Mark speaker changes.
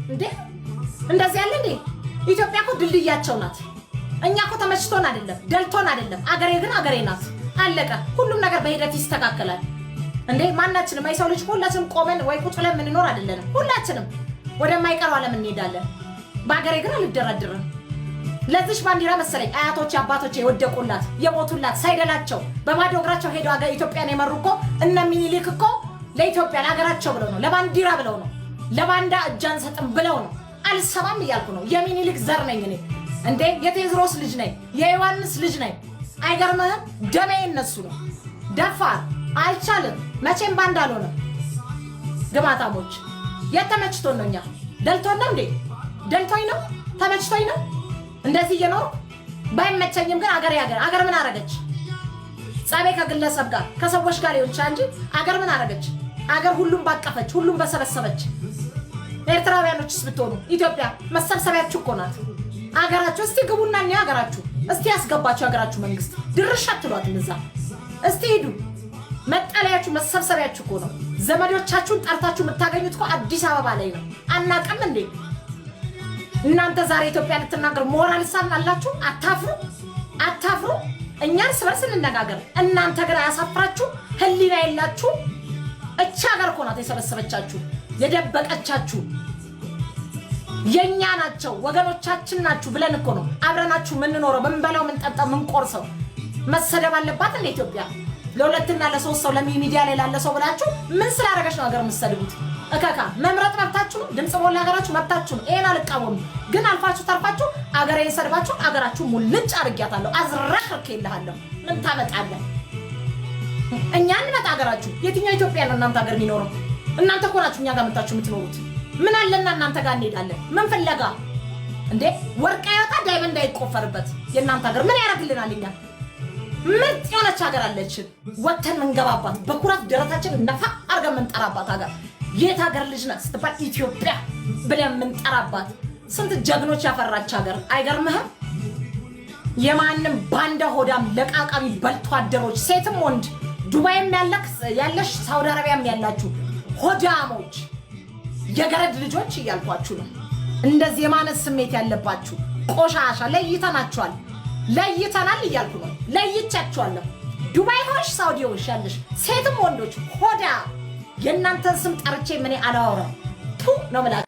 Speaker 1: እንዴ? እንደዚህ ያለ እንዴ? ኢትዮጵያ እኮ ድልድያቸው ናት። እኛ እኮ ተመችቶን አይደለም፣ ደልቶን አይደለም። አገሬ ግን አገሬ ናት። አለቀ። ሁሉም ነገር በሂደት ይስተካከላል። እንዴ፣ ማናችንም የሰው ልጅ ሁላችንም ቆመን ወይ ቁጭ ብለን የምንኖር አይደለንም። ሁላችንም ወደማይቀረው ዓለም እንሄዳለን። በአገሬ ግን አልደራድርም። ለዚች ባንዲራ መሰለኝ አያቶቼ አባቶቼ የወደቁላት፣ የሞቱላት፣ ሳይደላቸው በባዶ እግራቸው ሄደው አገር ኢትዮጵያን የመሩ እኮ እነ ሚኒሊክ እኮ ለኢትዮጵያ ለሀገራቸው ብለው ነው፣ ለባንዲራ ብለው ነው፣ ለባንዳ እጅ አንሰጥም ብለው ነው። አልሰማም እያልኩ ነው። የሚኒሊክ ዘር ነኝ እኔ እንዴ፣ የቴዎድሮስ ልጅ ነኝ፣ የዮሐንስ ልጅ ነኝ። አይገርምህም? ደሜ እነሱ ነው። ደፋር አልቻልም። መቼም ባንዳ አልሆንም። ግማታሞች የት ተመችቶን ነው? እኛ ደልቶን ነው እንዴ? ደልቶኝ ነው? ተመችቶኝ ነው እንደዚህ እየኖርኩ? ባይመቸኝም ግን አገር ያገር አገር ምን አረገች? ጸቤ ከግለሰብ ጋር ከሰዎች ጋር ሊሆን ይችላል እንጂ አገር ምን አረገች? አገር ሁሉም ባቀፈች፣ ሁሉም በሰበሰበች። ኤርትራውያኖችስ ብትሆኑ ኢትዮጵያ መሰብሰቢያችሁ እኮ ናት። አገራችሁ እስቲ ግቡና እኔ አገራችሁ እስቲ ያስገባችሁ ሀገራችሁ መንግስት ድርሽ አትሏትም። እዛ እስቲ ሂዱ። መጠለያችሁ መሰብሰቢያችሁ እኮ ነው። ዘመዶቻችሁን ጠርታችሁ የምታገኙት እኮ አዲስ አበባ ላይ ነው። አናቅም እንዴ እናንተ? ዛሬ ኢትዮጵያ ልትናገር ሞራል ሳን አላችሁ? አታፍሩ? አታፍሩ? እኛ እርስ በርስ እንነጋገር። እናንተ ግን አያሳፍራችሁ? ህሊና የላችሁ? እቺ ሀገር እኮ ናት የሰበሰበቻችሁ፣ የደበቀቻችሁ። የእኛ ናቸው፣ ወገኖቻችን ናችሁ ብለን እኮ ነው አብረናችሁ የምንኖረው፣ ምንበላው፣ ምንጠጣው፣ ምንቆርሰው። መሰደብ አለባት እንደ ኢትዮጵያ? ለሁለትና ለሶስት ሰው ለሚዲያ ላይ ላለ ሰው ብላችሁ ምን ስላደረገች ነው ሀገር የምትሰድቡት? እከካ መምረጥ መብታችሁ ነው። ድምፅ ሞላ ሀገራችሁ መብታችሁ ነው። ይሄን አልቃወምም። ግን አልፋችሁ ተርፋችሁ አገሬን ሰድባችሁ አገራችሁ ሙልጭ አድርጊያታለሁ። አዝረክርኬልሃለሁ። ምን ታመጣለህ? እኛ እንመጣ ሀገራችሁ። የትኛው ኢትዮጵያ ነው እናንተ ሀገር የሚኖረው? እናንተ እኮ ናችሁ እኛ ጋር መጣችሁ የምትኖሩት። ምን አለና እናንተ ጋር እንሄዳለን? ምን ፍለጋ እንዴ? ወርቅ አይወጣ diamond አይቆፈርበት የእናንተ ሀገር ምን ያደርግልናል? እኛ ምርጥ የሆነች ሀገር አለችን፣ ወተን ምንገባባት፣ በኩራት ደረታችን ነፋ አድርገን ምንጠራባት ሀገር። የት ሀገር ልጅ ናት ስትባል ኢትዮጵያ ብለን ምንጠራባት፣ ስንት ጀግኖች ያፈራች ሀገር። አይገርምህም? የማንም ባንዳ ሆዳም ለቃቃሚ በልቶ አደሮች፣ ሴትም ወንድ፣ ዱባይም ያለሽ፣ ሳውዲ አረቢያም ያላችሁ ሆዳሞች፣ የገረድ ልጆች እያልኳችሁ ነው። እንደዚህ የማነስ ስሜት ያለባችሁ ቆሻሻ ለይተናችኋል፣ ለይተናል እያልኩ ነው። ለይቻችኋለሁ። ዱባይ ሆንሽ፣ ሳውዲ ሆንሽ ያለሽ ሴትም ወንዶች ሆዳ የእናንተን ስም ጠርቼ ምን አላወራም። ቱ ነው የምላችሁ።